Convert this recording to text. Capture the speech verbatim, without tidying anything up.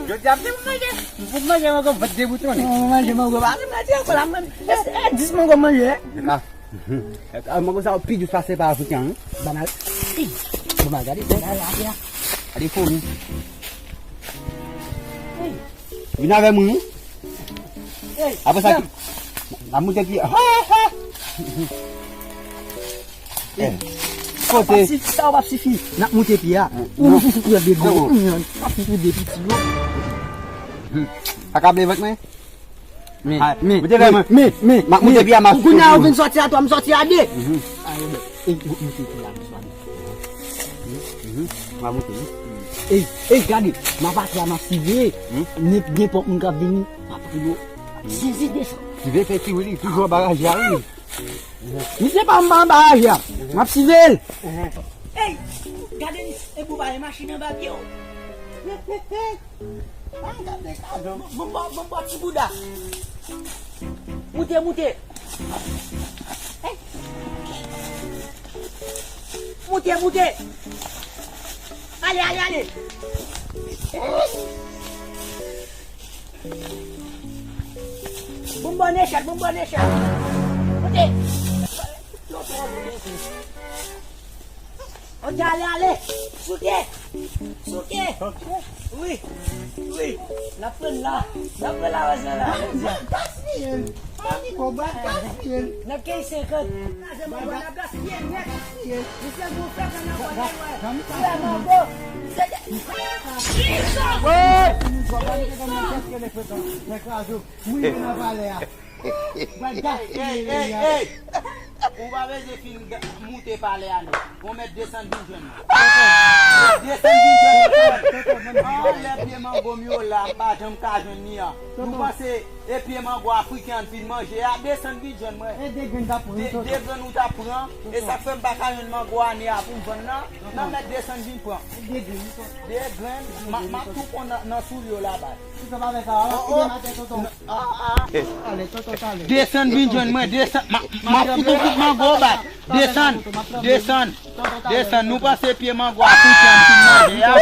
Jodi a, se pou manje. Pou manje mango, vant deboutonnen. Pou manje mango, pa vin manje ankò la, mwen. E, e, dis mango manje, e? Ah. Ah, mango sa yo pi dous pase pa afriken, wi. Banal. Ey, bon, gade, gade, gade, gade. Gade fomi. Ey. Vin avè mwen, wi. Ey, apre sa, la moute ki, ha, ha. Eh, kote? Sa w ap sifi, sa w ap sifi. N ap moute pye a. Ou, ou, ou, ou, ou, n ap moute de piti yo. Akable vant mwen. Men, men, men, men, men, men, m ap moute pye a, m ap kounye a, ou vin sòti a twa, m sòti a de. Mhm. Ayo, men, e, ou moute pye a, douseman. Mhm. M ap moute, wi. Ey, ey, gade, m ap atè a, m ap siveye. Mhm. Nenpòt moun k ap vini, m ap pran yo. M ap sezi desann. Siveye fè ki wi, li toujou anba raje a, wi. Misye pa anba, anba raje a. M ap siveye l. Ey, gade li, e boubaye machin anba pye w. Ah, gade sa, non. Bon, bon, bon, bon, ti bouda. Moute, moute. Ey. Moute, moute. Ale, ale, ale. Bon, bon, echat, bon, bon, echat. Moute. Ok, ale, ale. Souke. Souke. Wi. Wi. N ap pran la. N ap pran la, wè sa la. Gaspiye. N ap keyi senkant. N ap gaspiye nèt. Misye gwo fè kanakwa nèt, wè. Fè mango. Misye de- Wi, men nan palè a. Ey, ey, ey, ey. Ou pa bezwen fin ga- moute palè a, non. Ou mèt desann vin jwenn mwen. Desann vin jwenn mwen. Anlè pye mango m yo la, m pa janm ka jwenn li an. Nou panse e pye mango afriken an fin manje a? Desann vin jwenn mwen. E de grenn t ap pran, de, de grenn ou t ap pran. E sa k fè m pa ka jwenn mango ane a pou m vann nan. Nan mèt desann vin pran. De grenn, m ap, m ap tou pran nan, nan soulye w la, bay. Tonton, pa fè sa, oh, oh. Kite m atè, tonton. Ah, ah. Talè, tonton, talè. Desann vin jwenn mwen, desann. M ap, m ap fout yon kout mango, bay. Desann, desann, desann. Nou panse pye mango a tout jan fin manje a?